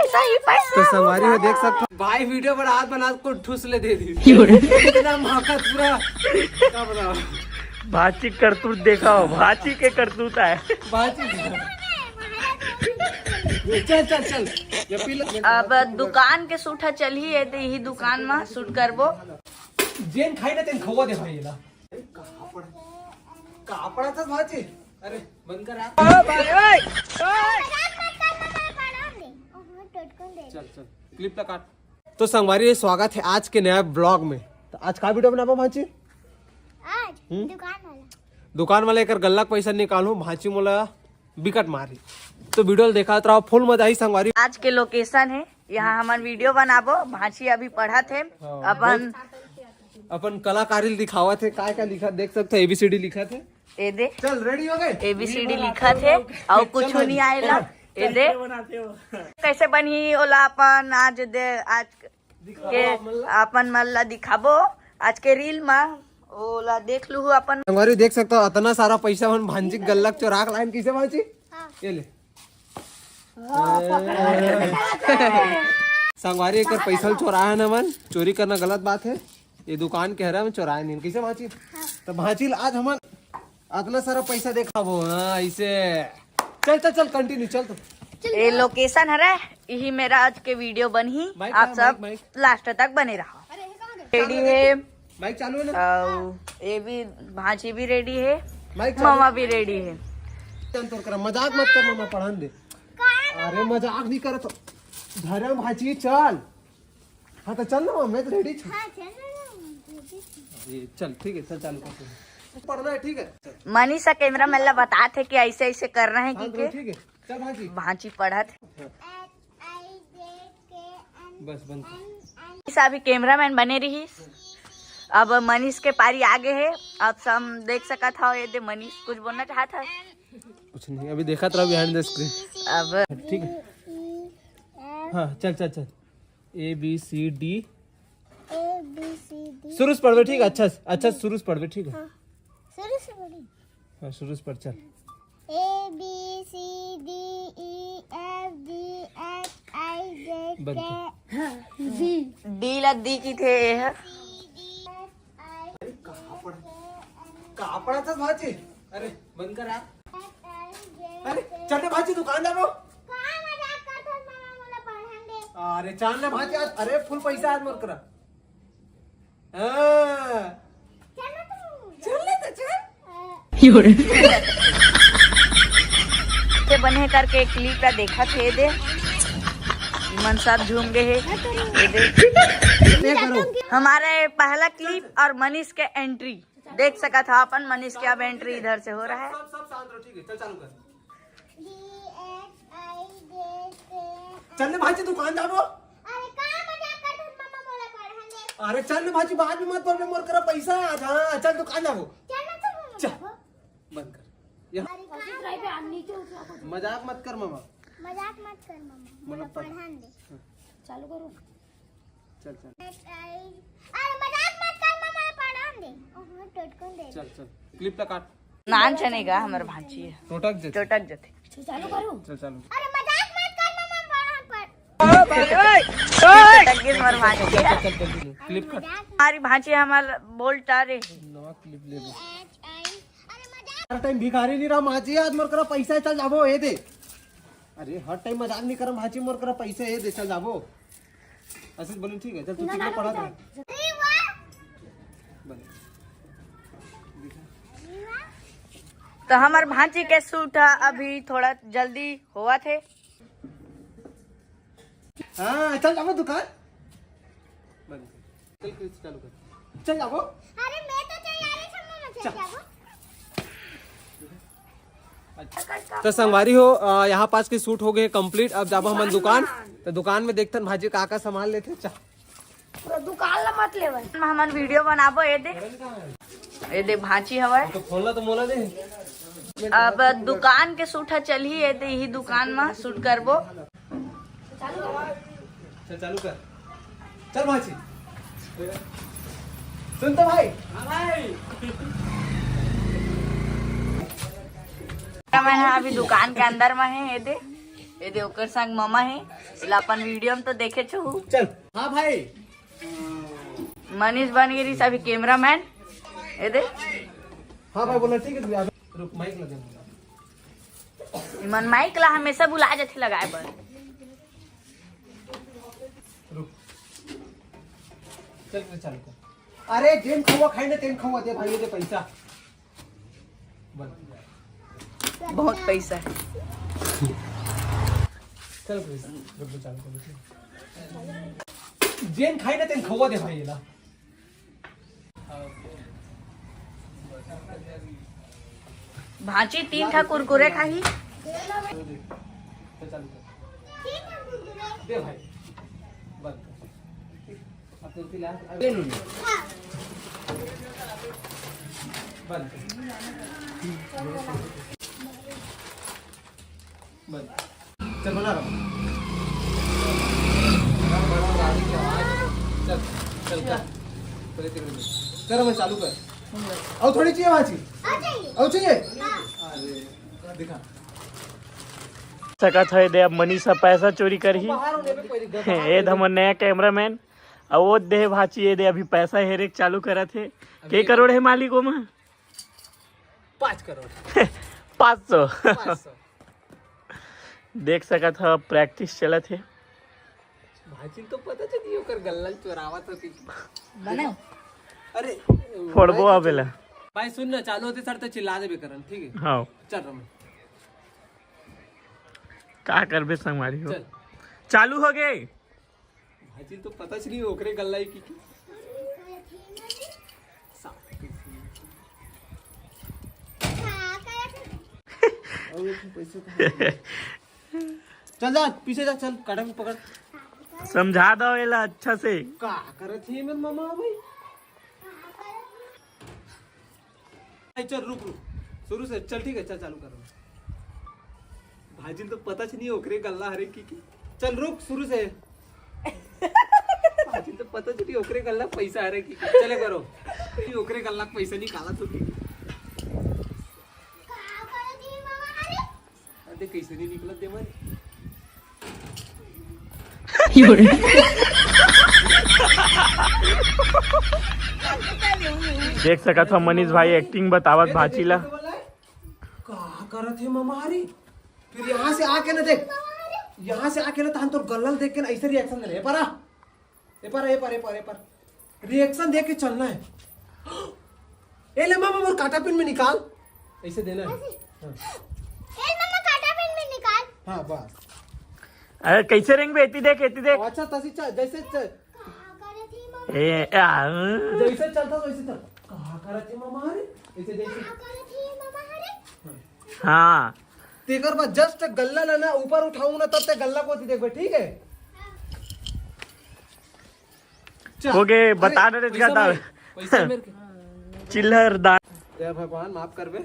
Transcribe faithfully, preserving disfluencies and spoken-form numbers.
तो संगवारी हो देख सकत हो भाई, वीडियो बना बना को ठुस ले दे दी। इतना महकत पूरा, क्या बताओ। भांची करतूत देखा हो, भांची के करतूत आय। भांची। चल चल चल, ये पी ले। अब दुकान के शूट ह चलही, ये दे ही दुकान म शूट करबो। जेन खाई ना तेन खवा दे भाई ला। कापड़, कापड़ा तो भांची। अरे बंद कर यार। चल चल, क्लिप ला काट। तो संगवारी, स्वागत है आज के नया ब्लॉग में। तो आज का वीडियो बनाबो भांची? आज हम्म? दुकान वाला। दुकान वाला एकर गल्ला के पैसा निकालूं, भांची मोला बिकट मारी। तो वीडियो ल देखत रहो, फुल मजा आई संगवारी। आज के लोकेशन है, यहाँ हमन वीडियो बनाबो। भांची अभी पढ़त है, हाँ। अपन अपन कलाकारी ल दिखावत है, काय का लिखा देख सकते हो, एबीसीडी लिखत है। ए दे चल, रेडी हो गए? एबीसीडी लिखत है, और कुछ चल, नहीं आएला। चल। ए दे कैसे बनही ओला अपन आज दे, आज के अपन मन ला दिखाबो आज के रील मा, ओला देख लूहू अपन। संगवारी देख सकता हो, इतना सारा पैसा मन भांची गल्ला के चोरा के लाइन, कैसे भांची? हाँ। ये ले। हाँ, पकड़। संगवारी, एकर पैसा ल चोराए हन हमन, चोरी करना गलत बात है। ये दुकान के हरे, हमन चोराए नहीं। कैसे भांची? हाँ। तो भांची ल आज हमन अतना सारा पैसा देखाबो। हाँ, ऐसे। चल चल चल, कंटिन्यू चल तो। ए लोकेशन हरे, यही मेरा आज के वीडियो बनही। माइक आप कहाँ, सब माइक, माइक। लास्ट तक बने रहो। रेडी है। माइक चालू है ना? अउ ए भी, भांची भी रेडी है, माइक चालू। मामा भी रेडी है। चल तोर करा, मजाक मत कर मामा, पढ़न दे। अरे मजाक नहीं करत हो। धर्म भांची चल। हाँ तो चल ना, मैं तो रेडी छू। हाँ, चल ना, मैं भी छू। ये चल, ठीक है, चल चालू करते हैं। पढ़ना है, ठीक है। चल। मनीषा कैमरा मैन ला बतात है कि ऐसे ऐसे करना है हाँ, कि तो के? ठीक है। चल भांची। भांची पढ़त। हाँ। बस बंद कर। मनीषा अभी कैमरा मैन बने रही। अब मनीष के पारी आगे है। अब सब देख सकत हो, ये दे मनीष कुछ बोलना चाहत है। कुछ नहीं, अभी देखत रहो behind the screen। अब ठीक है। हाँ, चल चल चल। A B C D. A B C D. शुरू से पढ़बे, ठीक है? अच्छा, अच्छा, शुरू से पढ़बे, ठीक है? हाँ। शुरू से पढ़ी। हाँ, शुरू से पढ़, चल। A B C D E F G H I J बंद के कर। डी। डी ला दी की थे ये है। कापड़, कापड़ा था भांची। अरे बंद कर यार। अरे चल ना भांची, दुकान जाबो। कहाँ मजाक करत हस मामा, मोला पढ़न दे। अरे चल ना भांची, आज अरे फुल पैसा आज मोर करा। हाँ। चल ना तू। चल ना तो चल। हाँ। के बने करके एक क्लिप ला देखा थे दे। मन सब झूम गए है। ये दे। ये करो। हमारा ये पहला क्लिप और मनीष के एंट्री। देख सकत हो अपन, मनीष के अब एंट्री इधर से हो रहा है। सब, सब शांत रहो, ठीक है? चल चालू कर। चल ने भांची दुकान जाबो। अरे का मजाक करत हस मामा, मोला पढ़न दे। अरे चल ने भांची, बाद में मत पढ़बे, मोर करा पैसा है आज। हाँ, चल दुकान जाबो। चल ना तू चल। बंद कर। यहाँ अरे का मजाक मत कर मामा। मजाक मत कर मामा, मोला पढ़न दे। चालू करो। चल चल। अरे मजाक मत कर मामा, पढ़न दे। ओहो, टोटकन दे। चल चल, क्लिप ला काट। नान चनेगा हमर भांची है। टोटक जथे। टोटक जथे। चालू करो। चल चालू। अरे मजाक मत कर मामा, पढ़न पर। टोटक गिन हमर भांची है। चल चल, कंटिन्यू। क्लिप काट। हमारी भांची हमार बोल टारे। नवा क्लिप ले ले। अरे मजाक। हर टाइम भिखारी नहीं रहा भांची, आज मोर करा पैसा है, चल जाबो, ये दे। अरे हर टाइम मजाक नहीं करम भांची, मोर करा पैसा है, दे, चल जाबो। आशीष बोले ठीक है, चल तू ठीक है, पढ़ा दे। अरे वाह। बने। तो हमर भांची के शूट ह अभी थोड़ा जल्दी होवत हे। हाँ, चल जाबो दुकान। बने। चल, क्लिप चालू कर। चल जाबो। अरे मैं तो तैयार ही था, मैं चल चल। जाबो। तो संगवारी हो, अ, यहाँ पास के शूट हो गए कंप्लीट। अब जाबो हमन दुकान, तो दुकान में देखथन भांची का का सामान लेथे। चल। पूरा दुकान ला मत लेवे। हमन वीडियो बनाबो, ये दे, ये दे भांची हवय। तो खोलना तो मोला दे। अब दुकान के शूट ह चलही, ये दे ही दुकान म शूट करबो। चल चालू कर। चल भांची। सुन तो भाई। हाँ भाई। मैं अभी दुकान के अंदर में है, ये दे। ये दे ओकर संग ममा हे, एला अपन वीडियो में तो देखे छहू। चल। हाँ भाई। मनीष बन गे रिस अभी कैमरामैन। ये दे। हाँ भाई, बोला ठीक है, तू अभी रुक, माइक लगा। इमन माइक ला हमेशा भुला जाथे लगाए बर। रुक। चल, चल, चालू कर। अरे, जेन खवा खाई ना, तेन खवा दे भाई, ये दे पैसा। बंद। बहुत पैसा है। चल, प्लीज, रुक, चालू कर। जेन खाई ना, तेन खवा दे भाई, ये ला। भांची तीन ठा कुरकुरे खाही। दे भाई, बंद कर। अब तो तिला, अब ले नून। बंद कर। बंद। चल, बना रहा हूँ। बड़ा, बड़ा गाड़ी की आवाज। चल, चल, चल। पहले तेरे को। चल, मैं चालू कर। और थोड़ी चाहिए भांची? और चाहिए? अरे, दिखा। सकत है दे, अब मनीष ह पैसा चोरी करही। बाहर होने पे कोई दिक्कत नहीं। ए दे हमर नया कैमरामैन। अब वो दे भांची, ये दे अभी पैसा हेरे के चालू करत हे। के करोड़ है मालिक ओमा? पाँच करोड़। पाँच सौ। पाँच सौ। देख सकत ह, प्रैक्टिस चलत हे। भांची ल तो पता चली ओकर गल्ला ल चोरावत होती। बने? अरे, फोड़बो भाई, अब एला। भाई सुन ना, चालू होते सर तो चिल्ला देबे करन, ठीक है? हाँ। चल रमन। का करबे संगवारी हो? चल। चालू हो गे। भांची ल तो पता चली ओकरे गल्ला ही की, की। चल जा, पीछे जा, चल, काटा भी पकड़। समझा दो एला अच्छा से। का करत हे मेर मामा भाई? ए, चल, रुक, रुक, शुरू से चल, ठीक है, चल, चालू कर। भांची ल तो पता च नहीं ओकरे गल्ला हरे की, की। चल, रुक, शुरू से। भांची ल तो पता च नहीं ओकरे गल्ला पैसा हरे की, की। चले करो। नहीं, ओकरे गल्ला पैसा निकाला तो की। अरे, कैसे नहीं निकलत दे भाई? देख सकत हो मनीष भाई एक्टिंग बतावत भांची ला। का करत हे मामा हरी? फिर यहाँ से आके ना देख, यहाँ से आके ना तहन तोर गल्ला ल देख के ना ऐसे रिएक्शन देना। ए पारा, ए पारा, ए पारा, ए पारा, ए पारा। रिएक्शन देख के चलना है। ए ले मामा, मोर काटा पिन में निकाल। ऐसे देना है। ऐसे? हाँ। ए मामा, काटा पिन में निकाल। हाँ, बस। अरे, कैसे रेंगबे? एती देख, एती देख। अच्छा, तसी च-, जैसे च-, का करत हे मामा? ए, आ, जैसे चलता वैसे चल। का करत हे मामा हरी? ऐसे जैसे। का करत हे मामा हरी? हाँ। हाँ। तेकर बाद जस्ट गल्ला ला ना ऊपर उठाऊं ना, तब ते गल्ला को देखबे, ठीक है? चल। हो गे, अरे, बता दे रे पैसा का दाव। भाई, पैसा मेरे के। चिल्लर दान। जय भगवान, माफ करबे।